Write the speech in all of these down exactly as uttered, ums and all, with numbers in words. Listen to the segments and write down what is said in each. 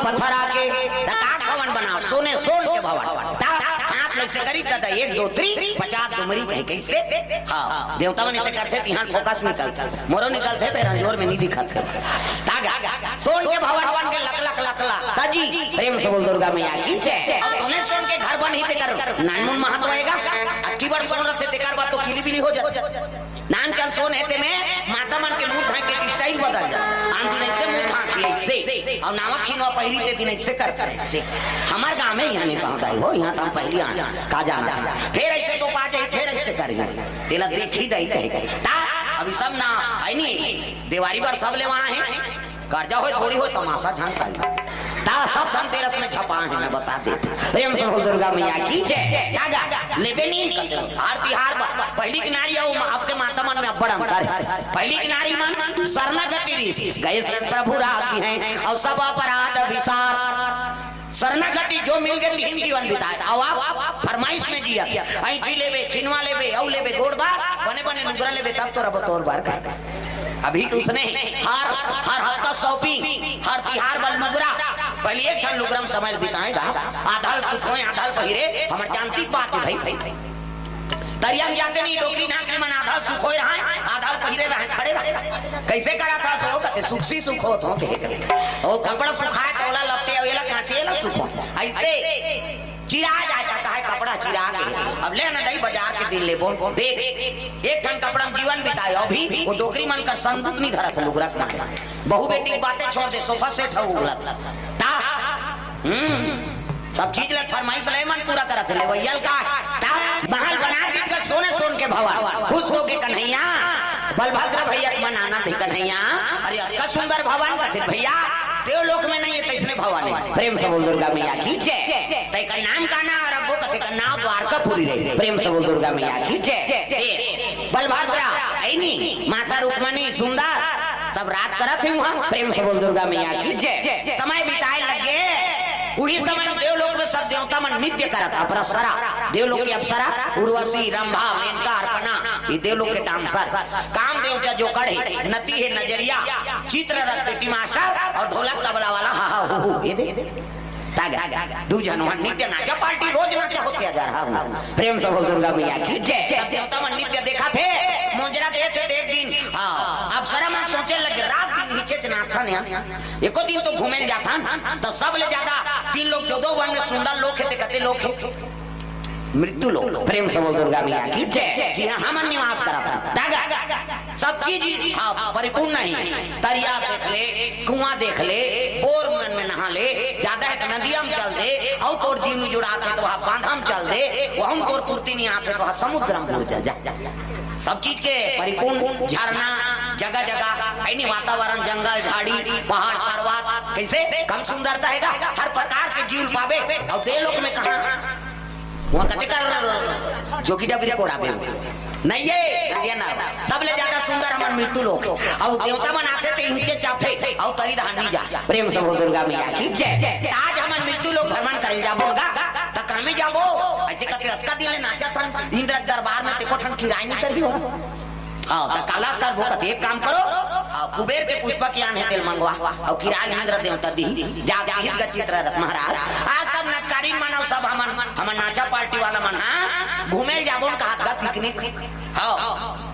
पत्थर आके, त का भवन बनाओ? सोने, सोन के भवन। त हाथ में से करी, त एक, दो, three, पचास डुमरी कहे, कइसे? हाँ, देवता मन अइसे करथे, तिहां फोकस निकलथे, मोरो निकलथे, फेर अंजोर में नइ दिखत हे। त गा, सोन के भवन बन के लक, लक, लक, लक। त जी, प्रेम से बोल दुर्गा मैया की जय। अउ सोने, सोन के घर बनही, तेकर नानमुन महत्व हे गा। अतकी बड़ सोन रथे, तेकर बाद तो किली बिली हो जाथे। नानकन सोन हे, तेमे माता मन के मुंह ढांक के style बदल जाथे। आन दिन अइसे मुंह ढांकी, अइसे, अउ नावा खिनवा पहिरी, ते दिन अइसे करथे, अइसे। हमर गांव में इहां नइ कहंव दाई हो, इहां त हम पहिली आन, का जाना था। फेर अइसे तो पा जाही, फेर अइसे करिही। तेला देखही दाई कहे। त अभी सब ना, हे नी, देवारी बर सब लेवा हे। करजा होय, थोड़ी होय, तमासा झन करी। त सब धनतेरस में झपा हे, मैं बता देत। प्रेम से बोल दुर्गा मैया की जय। नागा, लेबे नी कते। हर तिहार बर पहिली के नारी अउ आपके माता मन में अब्बड़ अंतर हे। पहिली के नारी मन शरणागति रिहिस, गए शरण प्रभु राखिहैं, अउ सब अपराध बिसार। शरणागति जो मिल गे, तिही म जीवन बिताए। अउ आप फरमाइश में जियत, अंइठी लेबे, खिनवा लेबे, अउ लेबे, गोड़ बार, बने बने लुगरा लेबे, तब तो रबो तोर बर कहे। अभी कुछ नहीं, हर, हर हफ्ता shopping, हर तिहार बर लुगरा। पहिली एक ठन लुगरा म समय बिताए गा, आधा ल सुखोय, आधा ल पहिरे, हमर जानती के बात हे भई। तरिया म जाते नहीं, डोकरी नाक ले मन आधा ल सुखोय रहय, आधा ल पहिरे रहय, खड़े रहय। कइसे करत हस ओ? कथे, "सुखसी सुखोत हों," कहे, कहे। ओ कपड़ा सुखाय त ओला लपटे, अउ एला कांचे, एला सुखोय। अइसे चिरा जाय त कहे, "कपड़ा चिरा गे।" अब ले न दई, बजार के दिन लेबो। देख, एक ठन कपड़ा म जीवन बिताए, अभी ओ डोकरी मन कर संदूक नइ धरत हे, लुगरा के मारे। बहू बेटी के बातें छोड़ दे, sofa set हे उगलत। त, हम्म, सब चीज ल फरमाइश ले मन पूरा करत हे, लेवइया ल का? त महल बना दीस गा सोने सोन के भवन, खुश होके कन्हैया, बलभद्र भैया के मन आनंद हे कन्हैया। अरे अतका सुंदर भवन, कथे भैया, देवलोक में नइ हे तइसने भवन हे। प्रेम से बोल दुर्गा मैया की जय। त एकर नाम का ना रखबो? कथे एकर नाम द्वारकापुरी रही। प्रेम से बोल दुर्गा मैया की जय। ए, बलभद्रा, अइनी, माता रुक्मणी, सुंदर, सब राज करत हे उहां। प्रेम से बोल दुर्गा मैया की जय। समय बिताए लग गे, उही समय देवलोक में सब देवता मन नृत्य करत, अप्सरा, देवलोक के अप्सरा, उर्वशी, रंभा, मेनका, अर्पणा, ये देवलोक के dancer। कामदेव का जोकड़ हे, नती हे, नजरिया, चित्ररथ पेटी मास्टर अउ ढोलक तबला वाला हा हा हू हू, ये दे, ये दे। त गा, दू झन वहां नृत्य नाचा party, रोज नाचा होथे हजार हा हू। प्रेम से बोल दुर्गा मैया की जय। सब देवता मन नृत्य देखत हे, मोजरा देत हे, एक दिन, हाँ, अप्सरा मन सोचे लगे, रात दिन हिचेच नाचथन या, एको दिन तो घूमे ल जाथन, त सब ले जादा तीन लोक चौदह भुवन में सुंदर लोक हे, ते कते लोक हे? मृत्यु लोक। प्रेम से बोल दुर्गा मैया की जय। जिहां हमन निवास करत हन। त गा, सब चीज, हाँ, परिपूर्ण हे। तरिया देख ले, कुआं देख ले, बोर मन में नहा ले, जादा हे त नदिया म चल दे, अउ तोर जीव नइ जुड़ात हे त उहां बांधा म चल दे, उहां तोर पूर्ति नइ आत हे त उहां समुद्र म बुड़ जा, जा। सब चीज के परिपूर्ण झरना, जगह जगह, अइनी वातावरण, जंगल, झाड़ी, पहाड़, पर्वत, कइसे कम सुंदरता हे गा? हर प्रकार के जीव पाबे, अउ देवलोक में कहां? उहां कते कर जोगी डबरी कोड़ाबे? नइ हे, नदिया ना। सब ले जादा सुंदर हमर मृत्यु लोक हे। अउ देवता मन आथे ते हिंचे जाथे, अउ तरी धान नइ जाय। प्रेम से बोल दुर्गा मैया की जय। त आज हमन मृत्यु लोक भ्रमण करे ल जाबो गा, त कामे जाबो। अइसे कथे अतका दिन ले नाचत हन इंद्र के दरबार में, ते एको ठन किराय नइ करही हो। हाँ, त काला करबो, कथे एक काम करो, हाँ, कुबेर के पुष्पक यान हे, तेला मंगवा, अउ किराय ल इंद्र देवता दिही, जा, जा, हित गा चित्ररथ महाराज। आज सब नाचकारीन मन अउ सब हमन, हमन नाचा party वाला मन, हाँ, घूमे ल जाबो न कहत गा picnic। हाँ।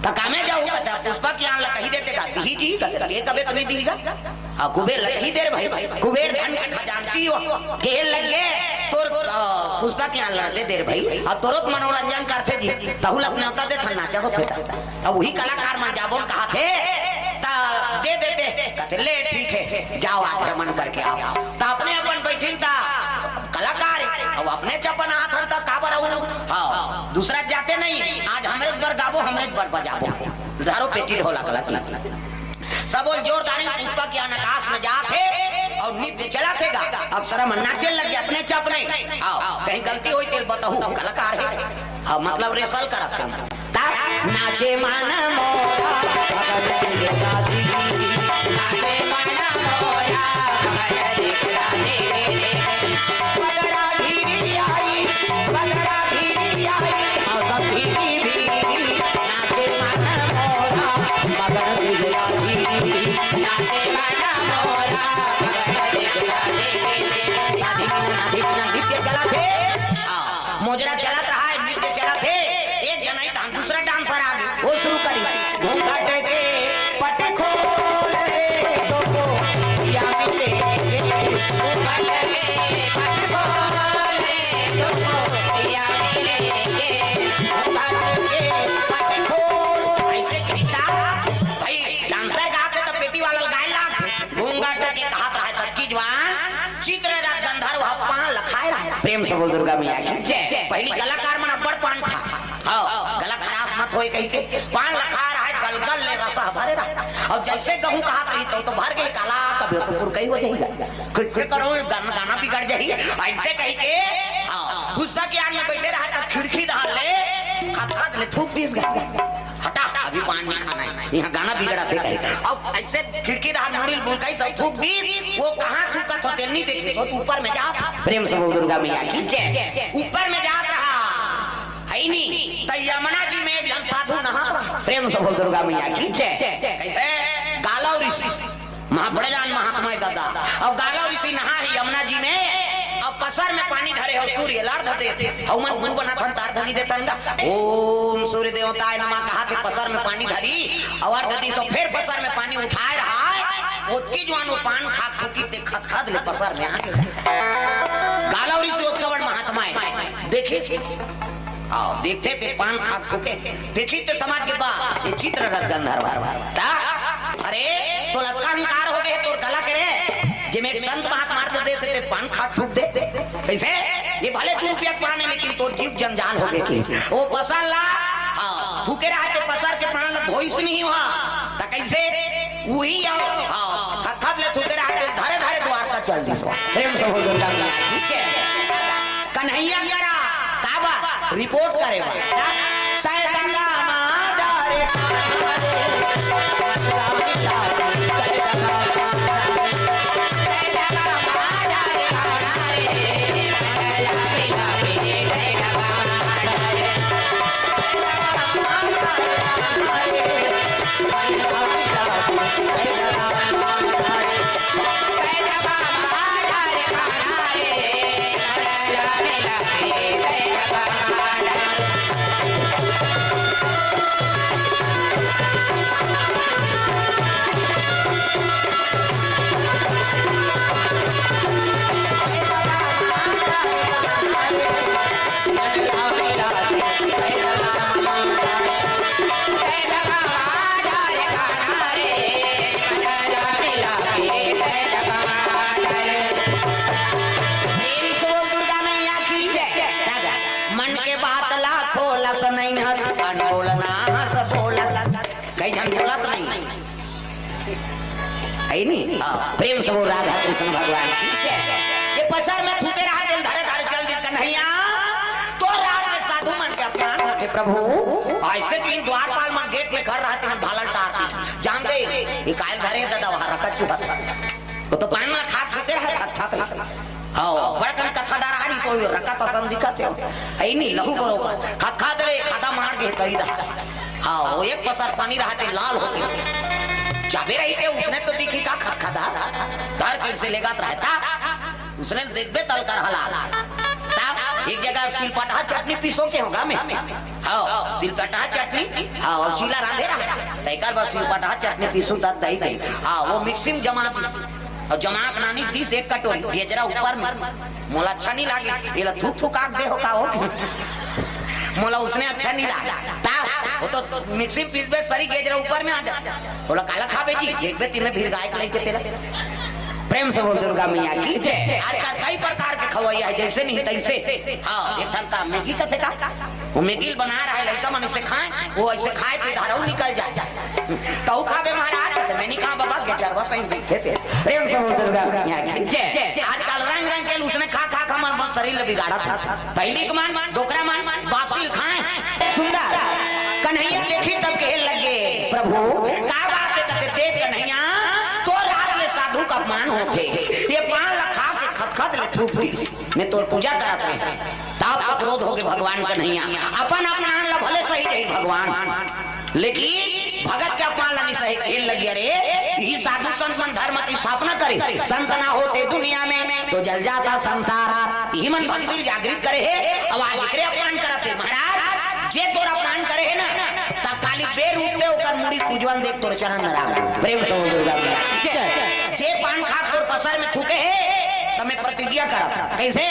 त कामे जाहू, कथे पुष्पक यान ल कहि देते गा, दिही जी, कथे ते कबे त नइ दिही गा। हाँ, कुबेर ल कहि दे रे भई, कुबेर धन के खजांची हो, केहे लग गे, तोर, अ, पुष्पक यान ल दे दे रे भई, अउ तोरो त मनोरंजन करथे जी, तहू ल नेवता देथन, नाचा होथे त। अब उही कलाकार मन जाबो न कहत हे, त दे देते, कथे ले ठीक हे, जाव आज भ्रमण करके आव। त अपने अपन बइठिन त कलाकार हे, अब अपने च अपन आत हन त काबर अउ, हाँ, दूसरा जाते नहीं, आज हमरे बर गाबो, हमरे बर बजाबो, धरो पेटी ढोलक ल। सबो जोरदारी पुष्पक यान आकाश में जात हे अउ नृत्य चलत हे गा। अप्सरा मन नाचे लग गे अपने च अपने। हाँ, कहीं गलती होही तेला बताहू, हम कलाकार हे। हाँ, मतलब rehearsal करत हे। ता नाचे मन मोरा, भगत के दादी। नाचे मन मोरा, भगत के दादी। पगड़ा धीरी आई, पगड़ा धीरी आई, मौसम धीरी भी। नाचे मन मोरा, मगन बिगड़ा धीरी। नाचे मन मोरा, मगन बिगड़ा दुर्गा मैया की जय। पहिली कलाकार मन अब्बड़ पान खा, हाँ, गला खराश मत होय कहिके पान ल खाय रहय, गल गल ले रसा भरे रहय। अउ जइसे कहूँ कहात रही तो, तो भर के काला कभी तो पुरकई हो जाही, कइसे करो गाना बिगड़ जाही, अइसे कहिके। हाँ, पुष्पा के आन में बइठे रहय त खिड़की डहर ले खतखत ले थूक दिस गा। हटा, अभी पान नहीं खाना है, यहाँ गाना बिगड़ाथे कहे। अब अइसे खिड़की डहर मुड़ी ल बुलकाइस अउ थूक दिस, वो कहाँ थूकत हो तेला नइ देखिस, वो तो ऊपर में जात। प्रेम से बोल दुर्गा मैया की जय। ऊपर में जात रहय, हइ नी, त यमुना जी में एक झन साधु नहात रहय। प्रेम से बोल दुर्गा मैया की जय। कइसे? गालव ऋषि, महा-, बड़े जान महात्मा हे दादा। अउ गालव ऋषि नहाय हे यमुना जी में, अउ पसर में पानी धरे हे, सूर्य ल अर्घ देथे। हमन गुरु बनाथन त अर्घ नइ देथन गा। ओम सूर्य देवताय नमः कहाथे, पसर में पानी धरिस, अउ अर्घ दिस, अउ फेर पसर में पानी उठाय रहय, ओतकी जुवार वो पान खात थूकिस ते खतखत ले पसर में आ गे। गालव ऋषि ओतका बड़ महात्मा हे, देखिस। हाँ, देखथे ते पान खात थूके, देखिस ते समझ गे बा, ये चित्ररथ गंधर्व हरे। त, अरे, तोला अतका अहंकार हो गे हे तोर कला के रे, जेमे एक संत महात्मा अर्घ देथे ते पान खात थूक दे। कइसे? ये भले दू रुपया के पान हे, लेकिन तोर जीव जंजाल हो गे कहिस। वो पसर ला, हाँ, थूके रहय ते पसर के पान ला धोइस नहीं हुआ। त कइसे? उही आओ, हाँ, खतखत ले थूके रहय ते धरे धरे द्वारका चल दिस। प्रेम से बोल दुर्गा मैया की जय। कन्हैया करा, का बा? रिपोर्ट करे बा। तय गंगा माँ डारे प्रेम से बोल दुर्गा मैया की जय। मन के बात ला खोलस नहीं हस, अनबोल ना हस बोलत। कई झन बोलत नहीं। हइ नी? हाँ, प्रेम से बोल राधा कृष्ण भगवान की जय। ये पसर में थूके रहय तेला धरे धरे चल दिस कन्हैया। तोर राज में साधु मन के अपमान होथे प्रभु। अइसे दिन द्वारपाल मन गेट में खड़े रहय तेमन भाला ल टार दिस। जान दे, ये कायल धरे हे दादा, वहाँ रकत चुहत हे। वो तो पान ला खात थूके रहय, खात खात। हाँ, बड़कन कथा डरा रही, सो रकत असन दिखत हे। हइ नी, लहू बरोबर। खात खात रे, खादा मार गे, तरी दा। हाँ, वो एक पसर पानी रहय ते लाल हो गे। जाबे रही ते, उसने तो दिखी का खतखता। धर कइसे लेगत रहय ता। उसने देखबे तल कर हला। ता एक जगह सिलपटहा चटनी पीसो के होगा में। हाँ, सिलपटहा चटनी। हाँ, अउ चीला रांधे रहय। त एकर बर सिलपटहा चटनी पीसू त दही दही। हाँ, वो मिक्सी में जमा दिस। अउ जमा के नानी दिस एक कटोरी, गेजरा ऊपर में। मोला अच्छा नहीं लागे, एला थूक थूक आग दे हो का हो। मोला उसने अच्छा नहीं लागे। ता, वो तो मिक्सी में पीसबे, सरी गेजरा ऊपर में आ जाथे। बोला, "काला खाबे जी?" एक बे तिमे फिर गाय के लेके तेरा। प्रेम से बोल दुर्गा मैया की जय। आजकल कई प्रकार के खवैया हे, जइसे नहीं तइसे। हाँ, एक ठन का मैगी कथे का? वो मैगी ल बना रहय, लइका मन अइसे खाय, वो अइसे खाय के धारऊ निकल जाय। तहू खाबे महाराज, त मैं नहीं खांव बाबा, गेजरवा सही दिखथे ते। प्रेम से बोल दुर्गा मैया की जय। आजकल रंग रंग के उसने खा खा खा मन, मन शरीर ल बिगाड़त हे। पहिली के मन, डोकरा मन, बासी ल खाय, सुंदर। कन्हैया देखिस तब कहे लगे, "प्रभु, का बात हे?" कथे, "देख कन्हैया, तोर राज में साधु के अपमान होथे, ये पान ल खा के खतखत ले थूक दिस। मैं तोर पूजा करत रहेंव।" तब तो क्रोध हो गे भगवान कन्हैया। अपन अपमान ल भले सहि जाही भगवान, लेकिन भगत के अपमान ल नइ सहे, कहे लगे, "अरे, इही साधु संत मन धर्म के स्थापना करे, संत ना होते दुनिया में तो जल जाता संसार।" इही मन भक्ति ल जागृत करे हे, अब आज एकरे अपमान करत हे। महाराज, जे तोर अपमान करे हे ना, त काली बेर उठते ओकर मुड़ी पूजवन देख तोर चरण में राख दे। प्रेम से बोल दुर्गा मैया। जय। जे पान खा के तोर पसर में थूके हे, त मैं प्रतिज्ञा करत हंव। कइसे?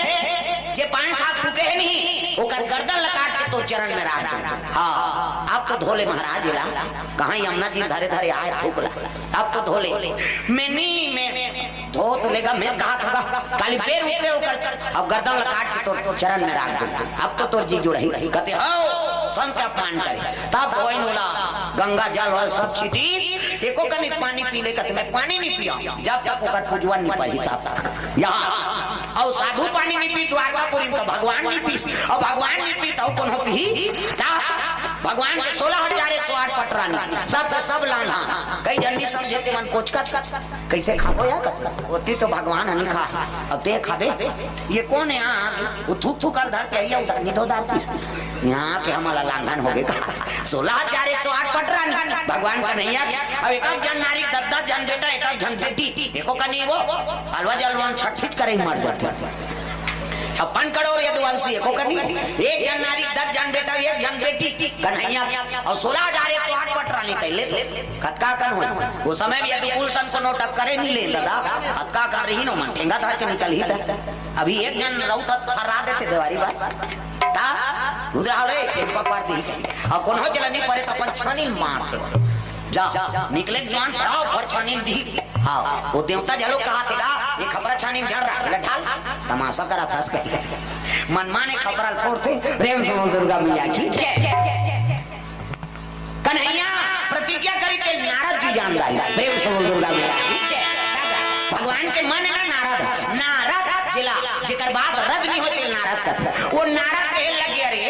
जे पान खा के थूके हे नहीं, ओकर गर्दन ल काट के तोर चरण में राख दे। हाँ, अब तो धो ले महाराज एला, कहाँ यमुना जी धरे धरे आय थूक ला, अब तो धो ले। मैं नहीं, मैं धो तो ले, का में कहा था, काली बेर उठे ओकर, अब गर्दन ला काट के तोर चरण में राख दे। अब तो तोर जी जुड़ही। कथे, "हव, संत के अपमान करे।" तब धोइन ओला गंगा जल वल सब छिटी, एको कनिक पानी पी ले। कथे, "मैं पानी नहीं पिया, जब तक ओकर पूजवन नहीं पढ़ी तब तक।" यहाँ अउ साधु पानी नहीं पी द्वारकापुरी में, तो भगवान नहीं पीस, अउ भगवान नहीं पी तो कोनो पी? का भगवान के सोलह हजार एक सौ आठ पटरानी, सब सब लांघा। कई जन नहीं समझे, ते मन कोचकत, "कैसे खाबो या कथी? ओती तो भगवान ह नहीं खा, अउ ते खाबे? ये कौन है यहाँ?" वो थूक थूक कर धर के आइया, उधर नहीं धो डालती। यहाँ के हमारा लांघन हो गए। सोलह हजार एक सौ आठ पटरानी, भगवान कन्हैया के। अब एक एक जन नारी, दस दस जन बेटा, एक एक जन बेटी, एको कनी वो अलवा जलवा में छठित करे मर जाते। छप्पन करोड़ यदुवंशी एको कनी, एक जन नारी, दस जन बेटा, एक जन बेटी, कन्हैया के। अउ सोलह हजार एक सौ आठ पटरानी तैले, कतका कन होई? वो समय में यदुकुल सन कोनो टक्करे नहीं ले दादा, कतका कन रही नो मन, ठेंगा धर के निकल ही था। अभी एक जन रहू था, थर्रा देते देवारी बात। ता, उधर आओ रे, टेम्पा पर दी। अउ कोनो चला नहीं परे तो अपन छानी मारते। जा, निकले के दुआन फटाफट छानी दी। हाँ, वो देवता झलो कहा थे का, ये खपरा छानी झड़ रहा, ले ढाल, तमाशा करा था इसका। मन माने खपरा फोड़ते, प्रेम से बोल दुर्गा मैया की जय। कन्हैया प्रतिज्ञा करी ते नारद जी जान डारी, प्रेम से बोल दुर्गा मैया की जय। भगवान के मन ना नारद, नारद जिला, जेकर बात रद नहीं होते नारद कथे। वो नारद कहे लगे, "अरे,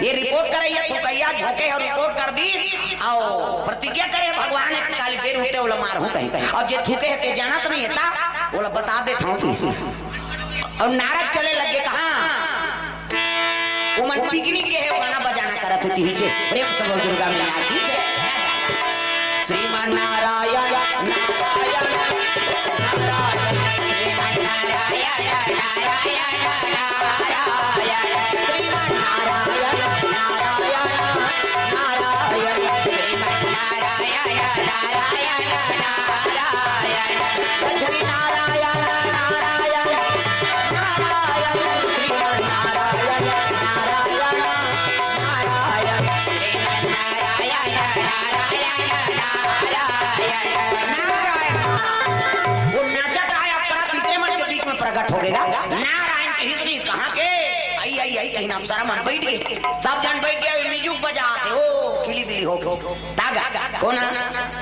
ये रिपोर्ट करैया, थुकैया, झोंके हो रिपोर्ट कर दी, अउ प्रतिज्ञा करे भगवान के काली बेर उठे ओला मारहूं कहीं, अउ जे थूके हे ते जानत नहीं है ता, ओला बता देत हूं।" अउ नारद चले लगे, कहा, "वो मन पिकनिक के है, गाना बजाना करत होती ही छे।" प्रेम से बोल दुर्गा मैया की जय। श्रीमान नारायण, नारायण, नारायण, श्रीमान नारायण, नारायण, नारायण, श्रीमान नारायण, नारायण, नारायण, श्रीमान नारायण, नारायण, नारायण, श्री नारायण, नारायण, नारायण, श्रीमान नारायण, नारायण, नारायण, श्रीमान नारायण, नारायण, नारायण, नारायण। वो नाचत आय अप्सरा तीसरे मन के बीच में प्रकट हो गया। नारायण की हिजरी कहाँ के? आई, आई, आई, कहीं अप्सरा मन बैठ गए। सब जन बैठ गए, म्यूजिक बजाते, ओ, किली बिली हो गए। तागा, कोना?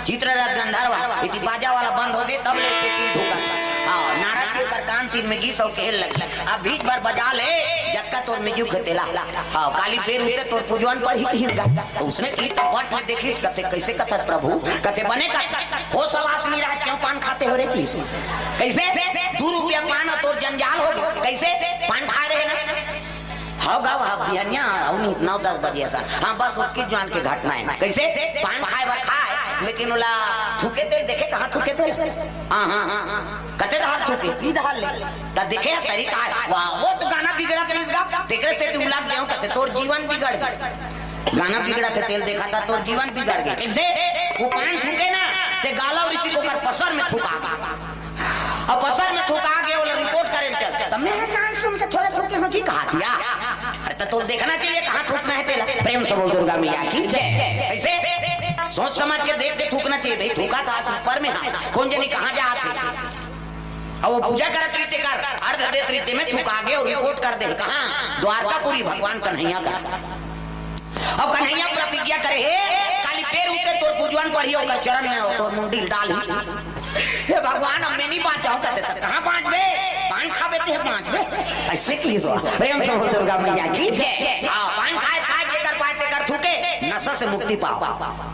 चित्ररथ गंधर्व, इति बाजा वाला बंद हो गए, तब ले पेटी ढुका था। हाँ, नारद जी ओकर कान तीर में गीस अउ कहे लगे, "अब भीज भर बजा ले, जतका तोर म्यूजिक है तेला।" हाँ, काली बेर उठे तोर पूजवन पर ही हिस गा। उसने की तो बट में देखिस, कथे, "कैसे कथा प्रभु?" कथे, "बने का होश हवास नहीं रहा, क्यों पान खाते हो रे?" किस कैसे दू रुपया पान अउ तोर जंजाल हो गए, कैसे पान खा रहे ना? हव गा, हव बिहनिया, हव नहीं, नौ दस बजे ऐसा। हाँ, बस उसकी जुआन के घटना है। कैसे? पान खाए बर खाए, लेकिन ओला थूके तेल देखे, कहाँ थूके तेल? हाँ, हाँ, हाँ, हाँ। कते डहर थूके, ई डहर ले। त देखे तरीका है। वाह, वो तो गाना बिगड़ा करिस गा। तेकरे से तू उलट गयो, कते तोर जीवन बिगड़ गए। गाना बिगड़ा थे, तेल देखा था, तोर जीवन बिगड़ गए। कैसे? वो पान थूके ना, ते गाला ऋषि को कर पसर में थूका गा। अब पसर में थूका गे, ओला रिपोर्ट करे चल। त मैं कान सुन के थोड़ा थूके हो जी कहा दिया। अरे त तोल देखना चाहिए कहाँ थूकना है तेला। प्रेम से बोल दुर्गा मैया की जय। ऐसे सोच समझ के देख के थूकना चाहिए भाई। थूका था ऊपर में, हाँ, कौन जनी कहाँ जा थे। अब वो पूजा करत रीते कर, अर्घ देत रीते में थूका गे अउ रिपोर्ट कर दे। कहाँ? द्वारकापुरी भगवान कन्हैया का। अउ कन्हैया प्रतिज्ञा करे, "हे, काली बेर उठे तोर पूजवन पढ़ी, ओकर चरण में तोर मुंडी डाल ही।" "हे भगवान, अब मैं नहीं बाँचहूँ," कथे, "त कहाँ बाँचबे? पान खाबे ते बाँचबे।" ऐसे की सो। प्रेम से बोल दुर्गा मैया की जय। हाँ, पान खाए, खाए, जेकर पाए, तेकर थूके, नशा से मुक्ति पाओ।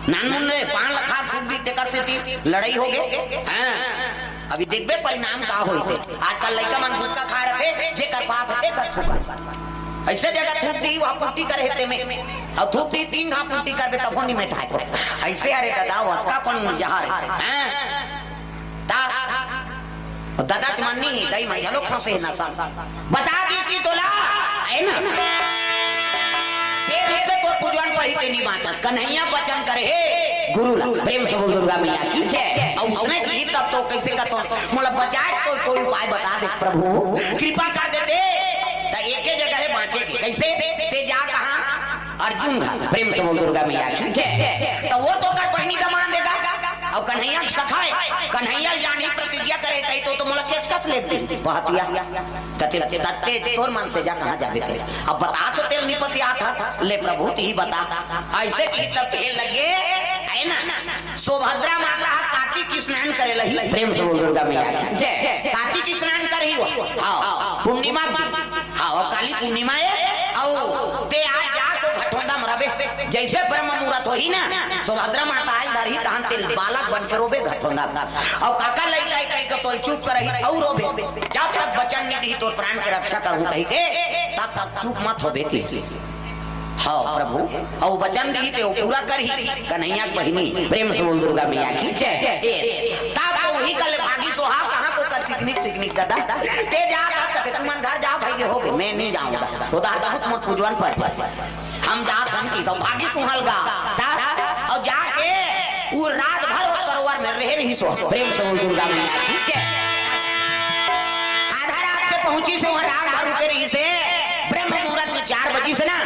नानमुन ने पान ला खा, थूक दी, तेकर से ती लड़ाई हो गए। हाँ, अभी देखबे परिणाम का होई ते। आजकल लइका मन गुटखा खा रहे, जेकर पात हे, तेकर थूकत। ऐसे जगह थूक दी, वहाँ पुट्टी करे हे ते में। अउ थूक दी, तीन घाव पुट्टी करबे, तभो नहीं मिटाए को। ऐसे अरे दादा, वो अक्का अपन जहाँ रहे। हैं? ता, दादा च मन्नी, दई मैं झलो फंसे ना सा। बता दीस कि तोला, है ना? तेरे तो पूजवन पढ़ी ते नहीं बाँचस, कन्हैया वचन करे हे, गुरु ला, प्रेम से बोल दुर्गा मैया की जय। अउ उसने की तब तो कैसे कहतो, मोला बचाए कोई, कोई उपाय बता दे प्रभु, कृपा कर देते, त एके जगह है बाँचे के। कैसे? ते जा कहाँ? अर्जुन घर। प्रेम से बोल दुर्गा मैया की जय। त वो तो कर बहनी दमान देगा, अउ कन्हैया के सखा है, कन्हैया जानी प्रतिज्ञा करे, कही तो, तो मोला केचकच ले दी बहतिया। कथे, "तत्ते तोर मन से जा, कहाँ जाबे ते? अब बता तो, तेल निपतिया था, ले प्रभु, तिही बता।" ऐसे की तब कहे लगे, है ना, सुभद्रा माता ह कार्तिक स्नान करे लही। प्रेम से बोल दुर्गा मैया की जय। कार्तिक स्नान करही वो। हाँ, पूर्णिमा भी। हाँ, और काली पूर्णिमा है। और ते आज जा तो घटोंदा म रबे। जैसे ब्रह्म मुहूर्त होही ना, सुभद्रा माता आई धरही, तहन तेल बालक बन के रोबे घटोंदा। और काका लइका कही के तोल चुप करही, और रोबे। जब तक वचन नहीं दी तोर प्राण के रक्षा करूँ कही के, तब तक चुप मत होबे के। हाँ प्रभु, अउ वचन दी ते वो पूरा करही। कन्हैया के बहिनी, प्रेम से बोल दुर्गा मैया की जय। ए, तब तो वही कल भागी सोहा, कहाँ को कर पिकनिक सिकनिक दादा। ते जा, जा, कथे, "तुमन घर जा भाई, ये हो गए, मैं नहीं जाऊंगा।" वो दादा बहुत मत पूजवन पर, हम जात हन कि सब भागी सुहल गा। ता, और जाके वो रात भर वो सरोवर में रहे रही सो। प्रेम से बोल दुर्गा मैया की जय। आधा रात के पहुंची से वहां रात भर रुके रही से, ब्रह्म मुहूर्त में चार बजी से ना,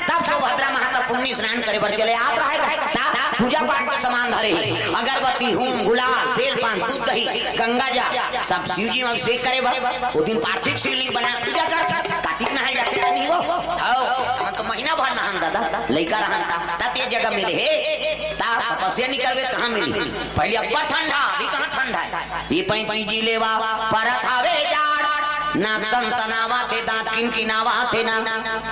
तब सुभद्रा माता पुण्य स्नान करे बर चले आप रहे। ता, पूजा पाठ के सामान धरे, अगरबत्ती, हूम, गुलाल, बेल पान, दूध, दही, गंगा जल, सब शिव जी में अभिषेक करे बर। वो दिन पार्थिव शिवलिंग बना पूजा कर, कार्तिक नहाए जाते नहीं वो। हाँ, हम तो महीना भर नहान दादा, लइका रहन ता, तब ये जगह मिले हे। ता तपस्या नहीं करबे, कहाँ मिली? पहले अब्बड़ ठंडा, अभी कहाँ ठंडा है? ये पैंती जी लेवा, परत हवे जाड़, नाक सनसनावा थे, दांत किनकिनावा थे ना,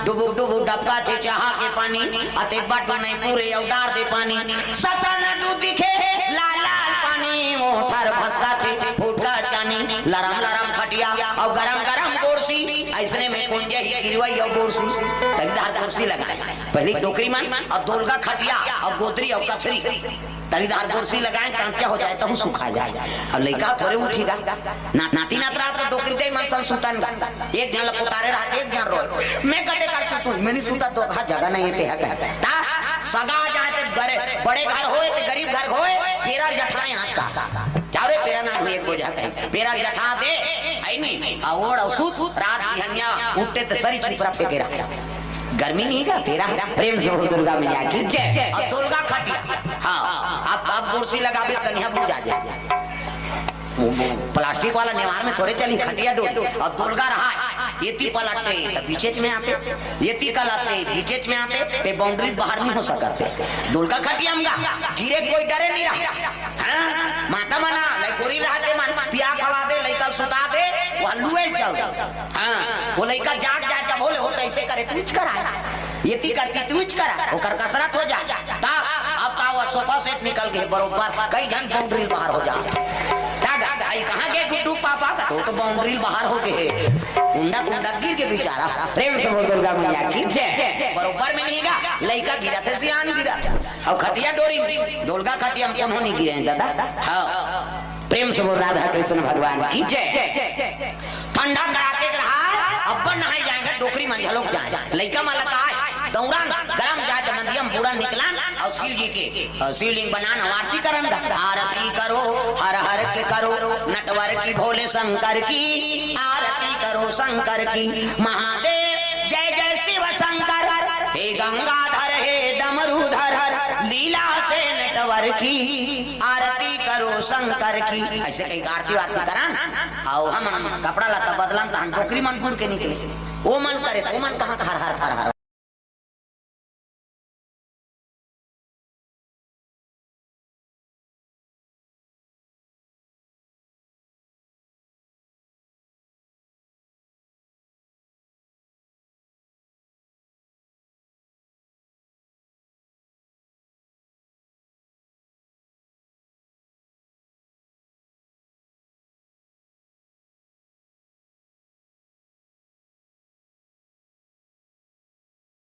डुबुक डुबुक डबका थे चाहा के पानी, अतेक बाटू नहीं पूरे अउ डार दे पानी, ससन दूध दिखे लाल लाल पानी, मोठर भसका थे फुटका चानी, लरम लरम खटिया अउ गरम गरम गोरसी, ऐसने में कुंजे ही गिरवई अउ गोरसी, तरीदार गोरसी लगाए। पहले डोकरी मन अउ दोलगा खटिया अउ गोदरी अउ कथरी, तरीदार गोरसी लगाए, कांचा हो जाए, तहु सुखा जाए। अब लइका थोड़े उठीगा। ना, नाती नातरा तो डोकरी दे मन सन सुतन गा। एक झन ल पुटारे रहत, एक झन रोए। मैं कते कर सुतू, मैं नहीं सुता, दो कहा जगह नहीं है, ते है कहे। ता सगा जाए ते गरे-, बड़े घर होए ते गरीब घर होए, पेरा ल जठाए आज का। जाओ रे, पेरा ना हुए, एक बोझा कहे। पेरा ल जठा दे, आई नहीं। आ ओढ़ अउ सुत, रात बिहनिया उठते ते सरी छुपरा फेंके रहा। गर्मी नहीं का, पेरा। प्रेम से बोल दुर्गा मैया की जय। अउ दोलगा खटिया। हाँ, अब, अब गोरसी लगाबे, कनिहा बुझा जाए। वो, वो प्लास्टिक वाला नेवार में थोड़े चली, खटिया डोल। अउ दोलगा रहा, एती पलटते, त बीचेच में आते, एती कलटते, बीचेच में आते, ते बाउंड्री बाहर नहीं हो सकते। दोलगा खटिया में गा, गिरे कोई डरे नहीं रहा। हाँ, माता मना, लइकोरी रहा दे मन, पिया खवा दे, लइका सुता दे, वो लुए चल। हाँ, वो लइका जाग जाए तब बोले, "हो तो ऐसे करे, तू इच करा, ये ती करती, तू इच करा, ओकर कसरत हो जा।" ता अब का हुआ, सोफा सेट निकल गए बरोबर, कई झन बाउंड्री बाहर हो जा। ता गा, आई कहाँ गए गुड्डू पापा का? तो, तो बाउंड्री बाहर हो गए। उंडा तुंडा गिर के बेचारा। प्रेम से बोल दुर्गा मैया की जय। बरोबर में नहीं गा, लइका गिरा थे, सियान गिरा थे। अउ खटिया डोरी, दोलगा खटिया में कोनो नहीं गिरे हैं दादा। हाँ। प्रेम से बोल राधा कृष्ण भगवान की जय। ठंडा कड़ाके के रहा, अब्बड़ नहाए जाएंगे, डोकरी मन झलोक जाए। लइका मन ल काय, दौड़न, गरम जाए त नदिया में बूड़न निकलन, अउ शिव जी के, अउ शिवलिंग बनान, अउ आरती करन गा। आरती करो, हर हर की करो, नटवर की, भोले शंकर की, आरती करो शंकर की, महादेव जय जय शिव शंकर, हे गंगाधर, हे डमरूधर, लीला से नटवर की, आरती करो शंकर की। ऐसे कहीं आरती वारती करन, अउ हम कपड़ा लत्ता बदलन, तहन डोकरी मन बूड़ के निकले। वो मन करे, वो मन कहाँ हर हर हर हर